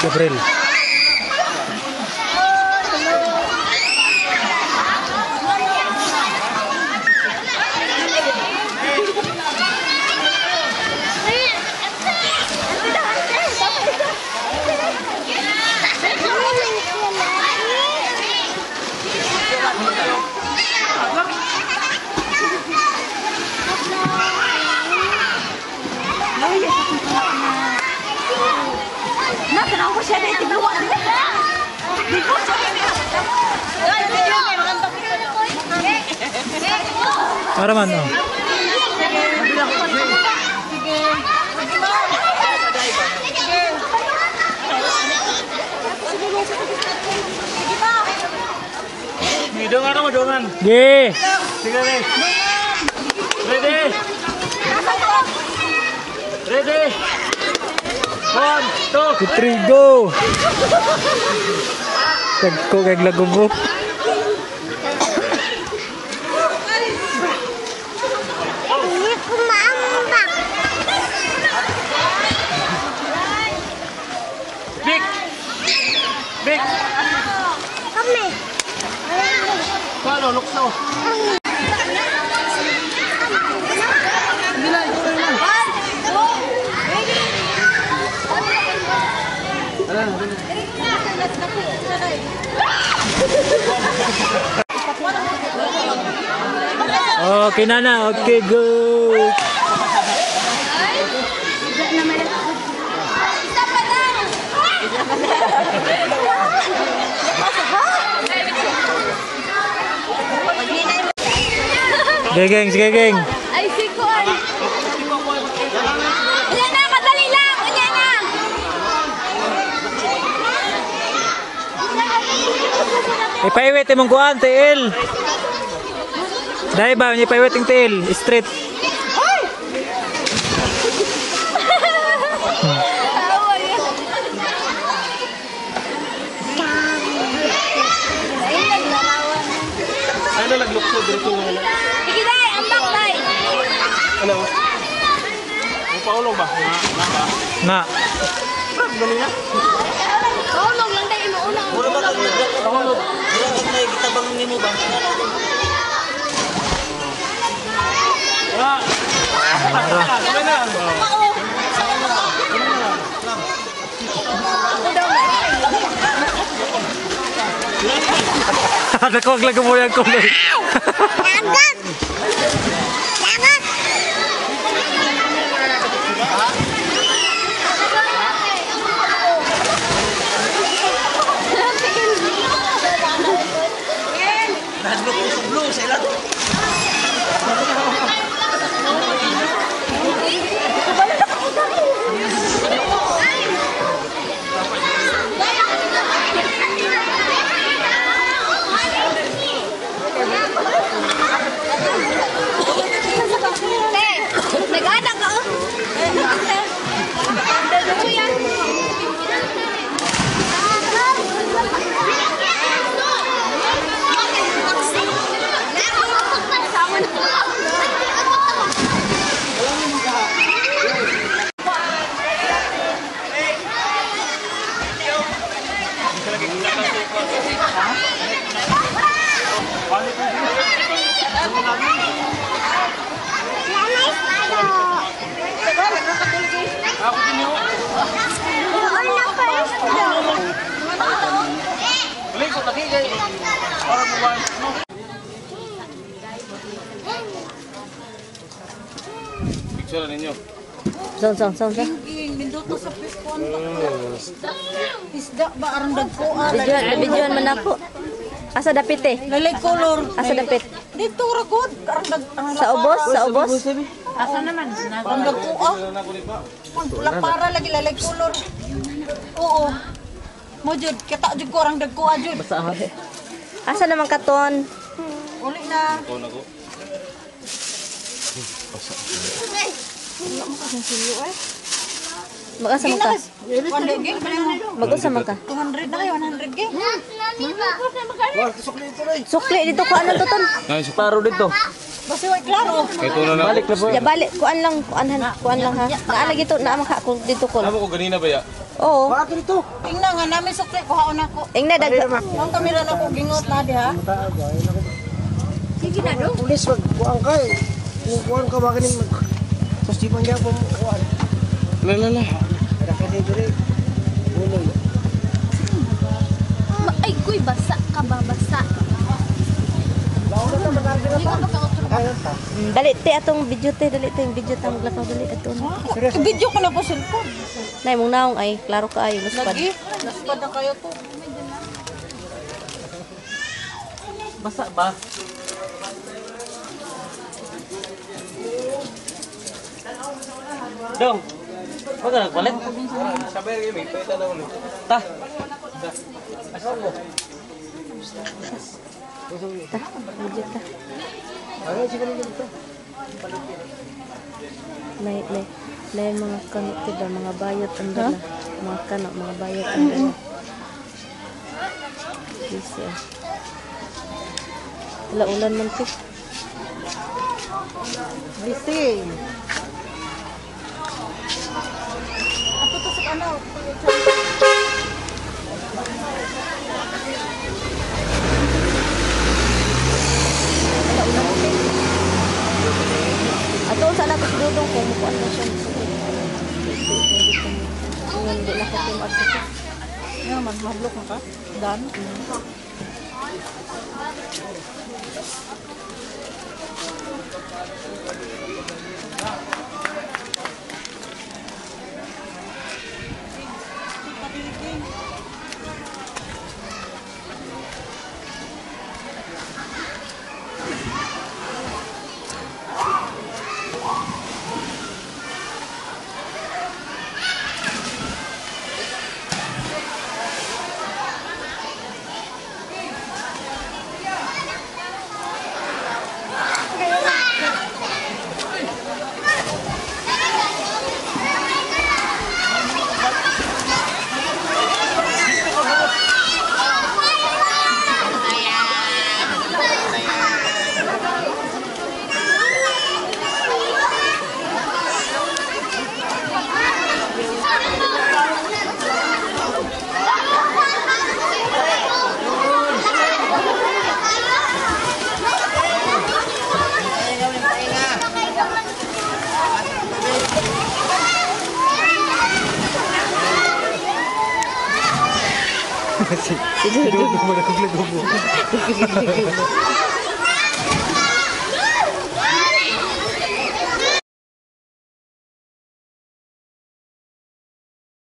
Gabriel. Para man, oh. Dongan mo, dongan. Ge. Sige, ready. Ready. 1, 2, 3, go. Tagko kay lagubo. Big. Big. Kami. Paano lukso? Okay na na. Okay, go. Sige, geng. Sige, geng. Ay, si Kuan. Unya na, kadali lang. Unya na. Ipaiwit imong kuan, tiil. Dahil ba, ipaiwit yung tiil. Straight. Ano naglukso dito nga? Sige, dai. Ambak, dai. Ano? Ang paulong ba? Na. Paulong lang, dai. Imuuna. Paulong. Wala. Kami na. Nakuha lang ko yung kulay. Dagat. Dagat. Te, nag-anak ka, oh. Kuya. Picture ninyo. Saan, saan, saan, saan? Isda ba aron dagko ah. Videoan, videoan man ako. Asa dapit eh? Lalay color. Asa dapit? Dito ra gud aron dag Sa ubos, sa ubos. Aron dagko ah. Para lagi lalay color. Oo. Mo jud kita jud ko arang dagko ah jud. Asa naman katon? Uli na. Mag-asa man ka? 100 gig. Mag-usa man ka? 200 na kayo, 100 gig. Sukli dito kuan lang to ton. Klaro dito. Basta way klaro. Balik na po. Ya balik kuan lang, kuan han, kuan lang ha. Naa lagi to, naa man ka ako dito ko. Tama ko ganina ba ya? Oo. Bakit dito? Tingnan nga namin sukli kuhaon ako. Ingna dag. Ang kamera na ko gingot na diha. Sige na do. Pulis magkuang ka eh. Kung kuang ka ba kanin mag... Tapos di man gyapon mo kuan. La la la. Kada kasi dire. Ulo. Ay, kuy, basa ka ba? Basa. Dali te atong video te, dali te yung video ta maglakaw dali ato. I-video ko na po cellphone. Nay mong naong ay klaro ka ay luspad. Lagi, naspad na kayo to. Basa ba? Dong. Wag ka nagpalit. Sabay rin, may pwede daw ulit. Ta. Ta, video ta. Nay nay nay mga kano te ba mga bayot ang dala. Mga kano, mga bayot ang dala. Busy ah. Wala ulan man te. Busy. Ato to sa ano. Wala ulan te. Ato sa na to si Dudong kung mukuan na siya. Hindi na ko team at Nga man mablok na ka. Dan. Si Dudong mo naglagubo.